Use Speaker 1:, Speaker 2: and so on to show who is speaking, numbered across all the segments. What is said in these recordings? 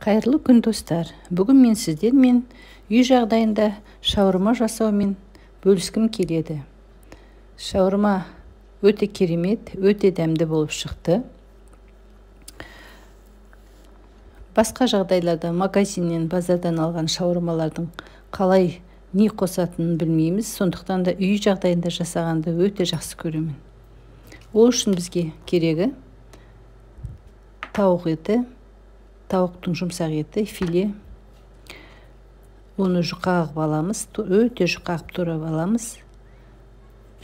Speaker 1: Қайырлы күн, достар. Бүгін мен сіздермен үй жағдайында шаурма жасаумен бөліскім келеді. Шаурма өте керемет, өте дәмді болып шықты. Басқа жағдайларда магазиннен, базардан алған шаурмалардың қалай не қосатынын білмейміз. Сондықтан да үй жағдайында жасағанды өте жақсы көремін. Ол үшін бізге керегі тауық еті, тауықтың жұмсақ еті, филе. Оны жұқа қылып аламыз, өте жұқа қылып турап аламыз.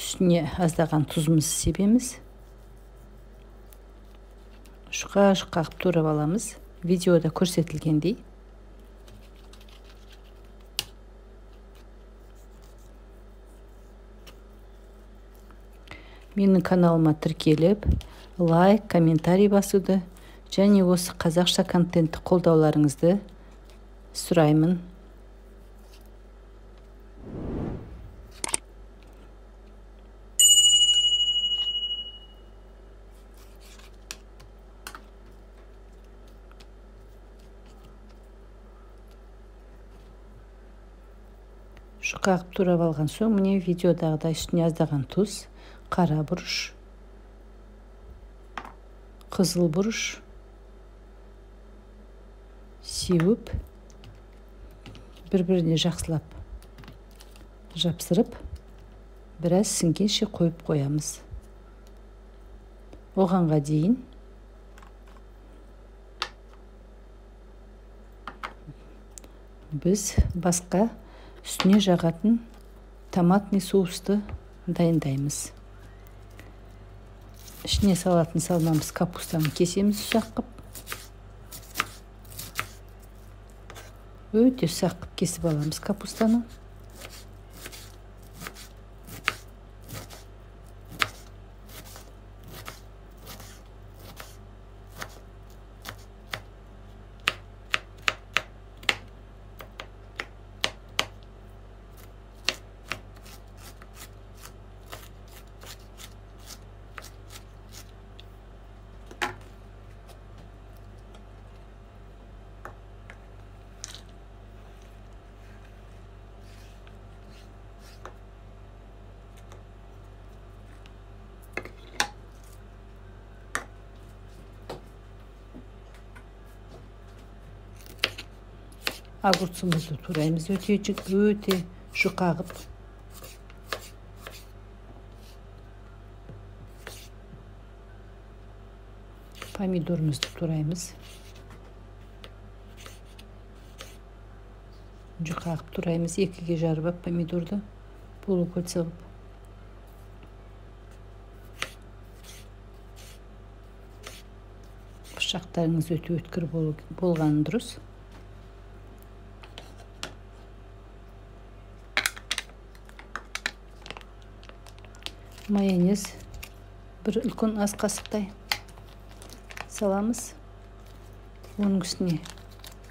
Speaker 1: Үстіне аздаған тұзымызды себеміз. Жұқа жұқа қылып турап аламыз. Видеода көрсетілгендей. Менің каналыма тіркеліп, лайк, комментарий басуды және осы қазақша контентті қолдауларыңызды сұраймын. Жұқа қылып турап алған соң, міне видеодағыдай үстіне аздаған тұз, қара бұрыш, қызыл бұрыш сеуіп, бір-біріне жақсылап жапсырып, біраз сіңгенше қойып қоямыз. Оғанға дейін біз басқа үстіне жағатын томатный соусты дайындаймыз. Ішіне салатын салмамыз капустаны кесеміз ұсақ қып. Өте ұсақ қып кесіп аламыз капустаны. Огурцымызды тураймыз өте өте жұқа қып. Помидорымызды тураймыз. Жұқа қып тураймыз, екіге жарып ап помидорды полукольца қып. Пышақтарыңыз өте өткір болғаны дұрыс. Майонез бір үлкен ас қасықтай саламыз. Оның үстіне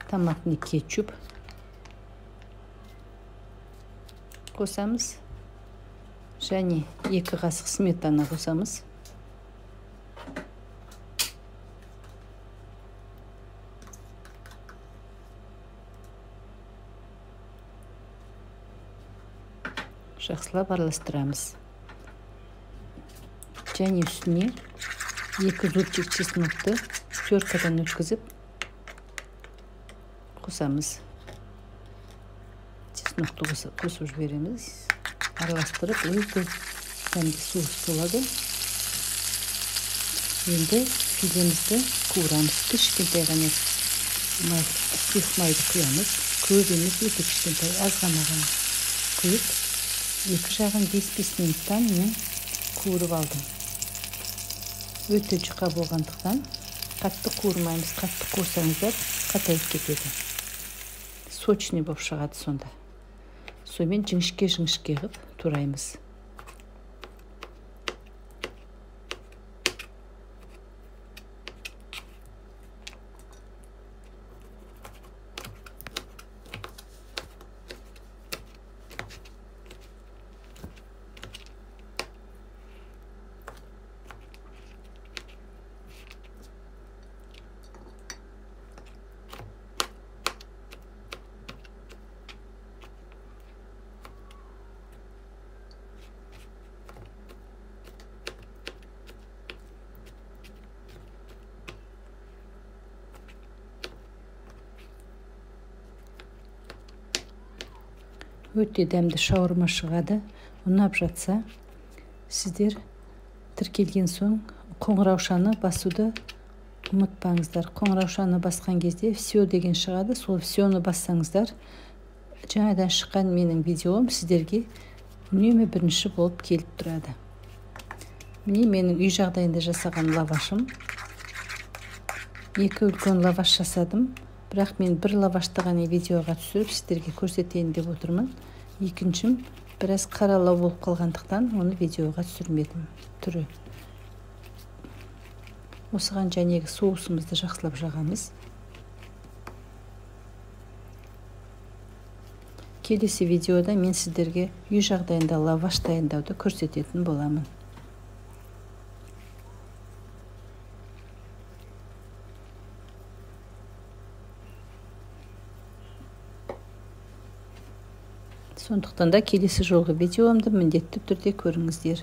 Speaker 1: томатный кетчуп қосамыз. Және 2 қасық сметана қосамыз. Жақсылап араластырамыз. Және үстіне 2 зубчик чеснокты теркадан өткізіп қосамыз. Чеснокты қосып жібереміз. Араластырып өте дәмді соус болады. Енді филемізді қуырамыз. Кішкентай ғана сұйық майды құямыз. Көп емес, өте кішкентай, аз ғана құйып, екі жағын 5-5 минуттан мен қуырып алдым. Өте жұқа болғандықтан қатты қуырмаймыз. Қатты қуырсаңыздар қатайып кетеді. Сочный болып шығады сонда. Сонымен жіңішке-жіңішке қып тураймыз. Өте дәмді шаурма шығады. Ұнап жатса, сіздер тіркелген соң қоңыраушаны басуды ұмытпаңыздар. Қоңыраушаны басқан кезде все деген шығады. Сол все-ні бассаңыздар, жаңадан шыққан менің видеом сіздерге үнемі бірінші болып келіп тұрады. Міне менің үй жағдайында жасаған лавашым. 2 үлкен лаваш жасадым. Бірақ мен бір лавашты ғана видеоға түсіріп сіздерге көрсетейін деп отырмын. Екіншім біраз қаралау болып қалғандықтан оны видеоға түсірмедім түрі. Осыған жәнегі соусымызды жақсылап жағамыз. Келесі видеода мен сіздерге үй жағдайында лаваш дайындауды көрсететін боламын. Сондықтан да келесі жолғы видеомды міндетті түрде көріңіздер.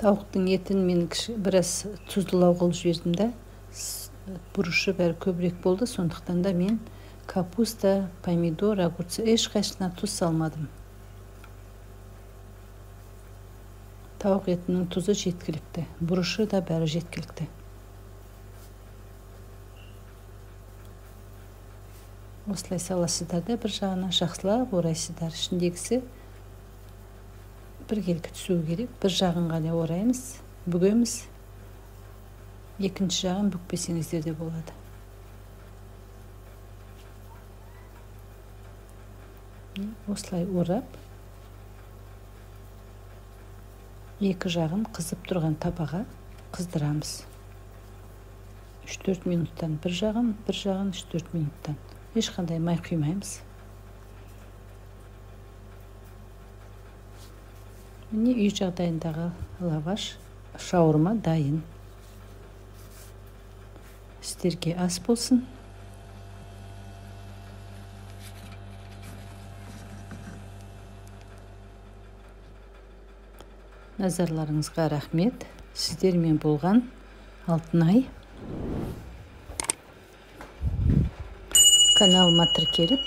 Speaker 1: Тауықтың етін мен біраз тұздылау қылып жібердім да, бұрышы бәрі көбірек болды, сондықтан да мен капуста, помидор, огурцы ешқайсысына тұз салмадым. Тауық етінің тұзы жеткілікті, бұрышы да бәрі жеткілікті. Осылай саласыздар да бір жағына жақсылап орайсыздар. Ішіндегісі біркелкі түсуі керек. Бір жағын ғана ораймыз, бүгеміз. Екінші жағын бүкпесеңіздер де болады. Осылай орап, екі жағын қызып тұрған табаға қыздырамыз. 3-4 минуттан бір жағын, бір жағын 3-4 минуттан. Ешқандай май құймаймыз. Міне үй жағдайындағы лаваш, шаурма дайын. Сіздерге ас болсын. Назарларыңызға рахмет. Сіздермен болған Алтынай. Каналыма тіркеліп,